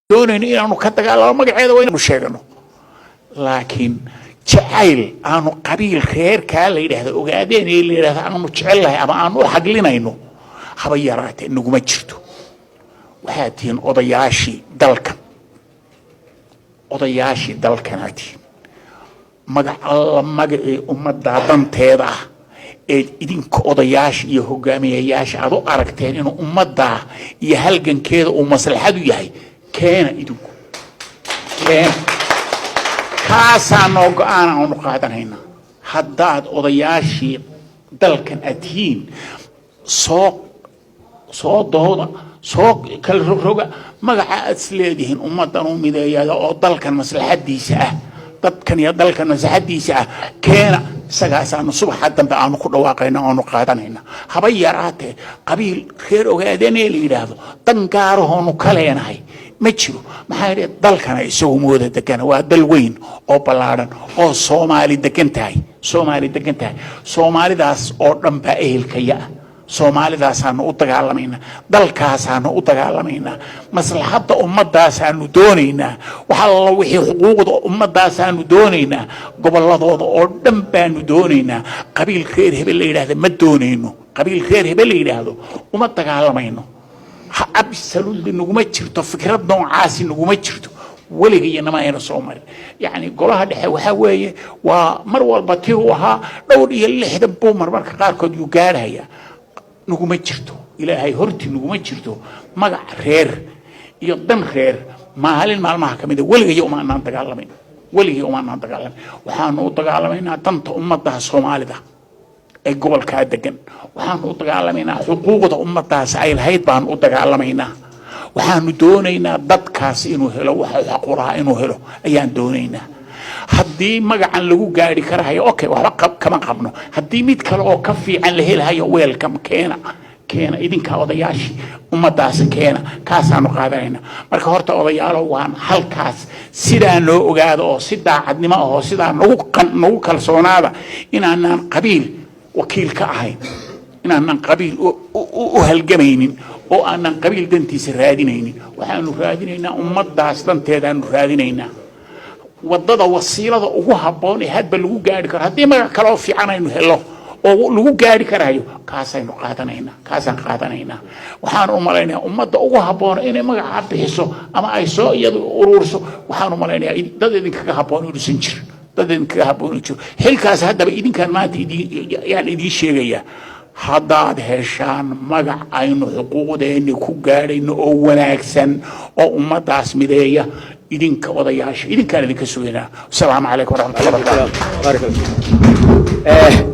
Doonayno inaanu ka dagaalamo magaceeda waa inanu sheegano, laakiin jacayl aanu qabiil reerkaa la yidhaahdo Ogaadeen ee la yidhahdo aanu jecellahay ama aanu u xaglinayno haba yaraatee naguma jirto. Waxaad tihiin odayaashii dalkan, odayaashii dalkanaa tihiin. Magac alla magacii ummaddaa danteeda ah ee idinka odayaasha iyo hogaamiyayaasha aad u aragteen inuu ummaddaa iyo halgankeeda uu maslaxadu yahay, keena. Idinku keena, kaasaa noo go-aan aanu qaadanaynaa. Haddaad odayaashii dalkan aad tihiin, soo dooda, soo kala rogroga magaca aad is leedihiin ummaddan u mideeyada oo dalkan maslaxadiisa ah, dadkan iyo dalkan maslaxadiisa ah keena. Isagaasaanu subaxa dambe aanu ku dhawaaqayna, aanu qaadanayna. Haba yaraatee qabiil reer Ogaadeenee la yidhaahdo dan gaarahoonu ka leenahay ma jiro. Maxaa yeele dalkana isagu mooda degana, waa dal weyn oo ballaadhan oo Soomaali degan tahay, Soomaali degan tahay. Soomaalidaas oo dhan baa ehelkaya ah. Soomaalidaasaanu u dagaalamaynaa, dalkaasaanu u dagaalamaynaa, maslaxadda ummadaasaanu doonaynaa, wax alla wixii xuquuqda ummadaasaanu doonaynaa, gobolladooda oo dhan baanu doonaynaa. Qabiil reer hebel la yidhaahda ma doonayno, qabiil reer hebel la yidhaahdo uma dagaalamayno. Absolutely naguma jirto, fikrad noocaasi naguma jirto, weligayanama ayna soo marin. Yacni golaha dhexe waxaa weeye waa mar walba tiruu ahaa dhowr iyo 60 buu marmarka qaarkood yuu gaarhayaa. Naguma jirto, Ilaahay horti naguma jirto magac reer iyo dan reer. Maalin maalmaha ka mid a weligaya uma anaan dagaalamayn, weligay uma anaan dagaalamayn. Waxaanu u dagaalamaynaa danta ummadda Soomaalida ee gobolkaa degan. Waxaanu u dagaalamaynaa xuquuqda ummadaas ay lahayd baanu u dagaalamaynaa. Waxaanu doonaynaa dadkaas inuu helo waxa uu xaq u lahaa inuu helo ayaan doonaynaa. Haddii magacan lagu gaari karahayo, okay, waxba kama qabno. Haddii mid kale oo ka fiican la helahayo, welcome, keena, keena. Idinkaa odayaashii ummadaasi, keena, kaasaanu qaadanayna. Marka horta odayaalo, waan halkaas sidaa noo ogaada oo si daacadnimo ahoo sidaa nagu kalsoonaada inaanaan qabiil wakiil ka ahayn, inaanan qabiil u halgamaynin oo aanan qabiil dantiisa raadinaynin. Waxaanu raadinaynaa ummaddaas danteedaanu raadinaynaa. Wadada wasiilada ugu habboon ee hadba lagu gaari karo, haddii magac kale oo fiican aynu helo oo lagu gaari karayo, kaasaynu qaadanaynaa, kaasaan qaadanaynaa. Waxaan u malaynayaa ummadda ugu habboon inay magacaa bixiso ama ay soo iyadu ururso. Waxaan u malaynayaa dad idinkaga habboon inuusan jirin, dad idinkaga habboon inuu jiro xilkaas. Haddaba idinkaan maanta idin yaan idiin sheegayaa, haddaad heshaan magac aynu xuquuqdeenni ku gaadhayno oo wanaagsan oo ummaddaas mideeya, idinka odayaasha idinkaan idinka sugaynaa. Asalaamu calaykum waraxmatullahi wabarakatu. بارك الله.